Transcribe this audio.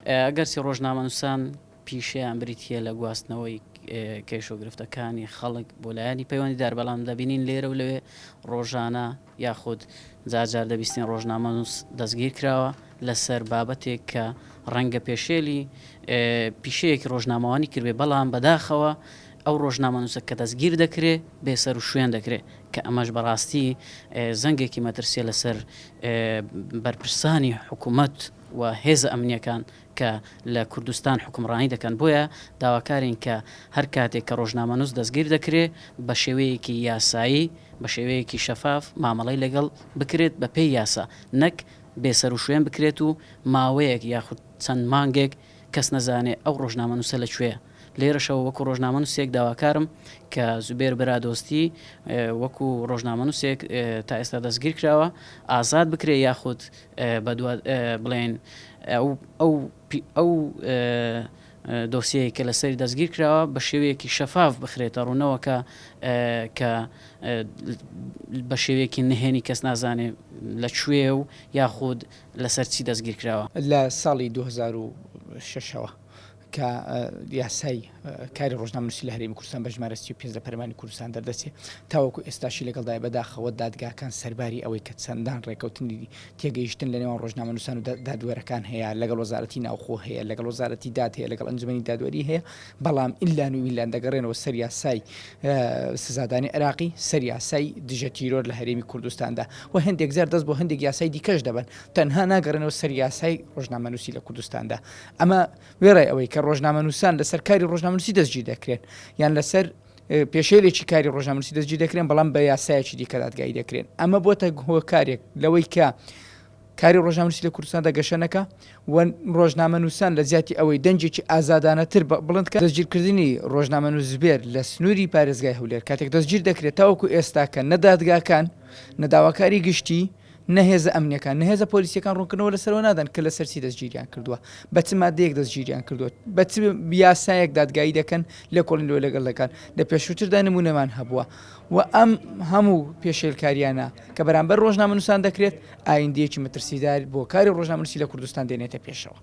ئەگەرچی ڕۆژنامەنووسان پیشەیان بریتییە لە گواستنەوەی کێشە و گرفتەکانی خەڵک بۆ لایەنی پەیوەندیدار، بەڵام دەبینین لێرە و لەوێ ڕۆژانە یاخود جارجار دەبیستین ڕۆژنامەنووس دەستگیر کراوە لەسەر بابەتێک کە ڕەنگە پێشێلی پیشەیەکی ڕۆژنامەوانی کردبێ، بەڵام بەداخەوە ئەو ڕۆژنامەنووسە کە دەستگیر دەکرێ بێسەروشوێن دەکرێ، کە ئەمەش بەڕاستی زەنگێکی مەترسیە لەسەر بەرپرسانی حکوومەت و هێزە ئەمنیەکان کە لە کوردستان حوکمڕانی دەکەن، بۆیە داواکارین کە هەر کاتێک کە ڕۆژنامەنووس دەستگیر دەکرێ بە شێوەیەکی یاسایی، بە شێوەیەکی شەفاف مامەڵەی لەگەڵ بکرێت بە پێی یاسا، نەک بێسەروشوێن بکرێت و ماوەیەک یاخود چەند مانگێک کەس نەزانێ ئەو ڕۆژنامەنووسە لە کوێیە. لێرەشەوە وەکو ڕۆژنامەنووسێک داواکارم کە زوبێر برادۆستی وەکو ڕۆژنامەنووسێک تا ئێستا دەستگیر کراوە ئازاد بکرێ یاخود بەدوا بڵێن ئەو ئەو دۆسیەیە کە لەسەری دەستگیر کراوە بە شێوەیەکی شەفاف بخرێتە ڕوونەوە کە کە بە شێوەیەکی نهێنی کەس نازانێ لە کوێ و یاخود لەسەر چی دەستگیر کراوە. لە ساڵی 2006 ەوە کە یاسای کاری ڕۆژنامەنووسی لە هەرێمی کوردستان بە ژمارە 35 لە پەرلەمانی کوردستان دەردەچێت تاوەکو ئێستاشی لەگەڵدایە بەداخەوە دادگاکان سەرباری ئەوەی کە چەندان ڕێکەوتنی تێگەیشتن لە نێوان ڕۆژنامەنووسان و دادوەرەکان هەیە لەگەڵ وەزارەتی ناوخۆ هەیە لەگەڵ وەزارەتی داد هەیە لەگەڵ ئەنجومەنی دادوەری هەیە بەڵام ئیلان و ویلان دەگەڕێنەوە سەر یاسای سزادانی عێراقی سەر یاسای دژە تیرۆر لە هەرێمی کوردستاندا و هەندێک جار دەست بۆ هەندێک یاسای دیکەش دەبەن تەنها ناگەڕێنەوە سەر یاسای ڕۆژنامەنووسی لە کوردستاندا ئەمە وێڕای ئەوەی کە ڕۆژنامەنووسان لەسەر کاری ڕۆژنامەنووسی دەستگیر دەکرێن یان لەسەر پێشێلێکی کاری ڕۆژنامەنووسی دەستگیر دەکرێن بەڵام بە یاسایەکی دیکە دادگایی دەکرێن ئەمە بۆتە هۆکارێک لەوەی کە کاری ڕۆژنامەنووسی لە کوردستاندا گەشە نەکا و ڕۆژنامەنووسان لە جیاتی ئەوەی دەنگێکی ئازادانەتر بڵند کە دەستگیرکردنی ڕۆژنامەنووس زبێر لە سنووری پارێزگای هەولێر کاتێک دەستگیر دەکرێت تاوەکو ئێستاکە نە دادگاکان نە داواکاری گشتی نە هێزە ئەمنیەکان، نە هێزە پۆلیسیەکان ڕوونکردنەوە لەسەرەوە نادەن کە لەسەر چی دەستگیریان کردووە، بە چ مادەیەک دەستگیریان کردووە، بە چ یاسایەک دادگایی دەکەن، لێکۆڵینەوە لەگەڵ دەکەن. لە پێشووتردا نموونەمان هەبووە و ئەم هەموو پێشێلکارییانە کە بەرامبەر ڕۆژنامەنووسان دەکرێت، ئایندەیەکی مەترسیدار بۆ کاری ڕۆژنامەنووسی لە کوردستان دێنێتە پێشەوە.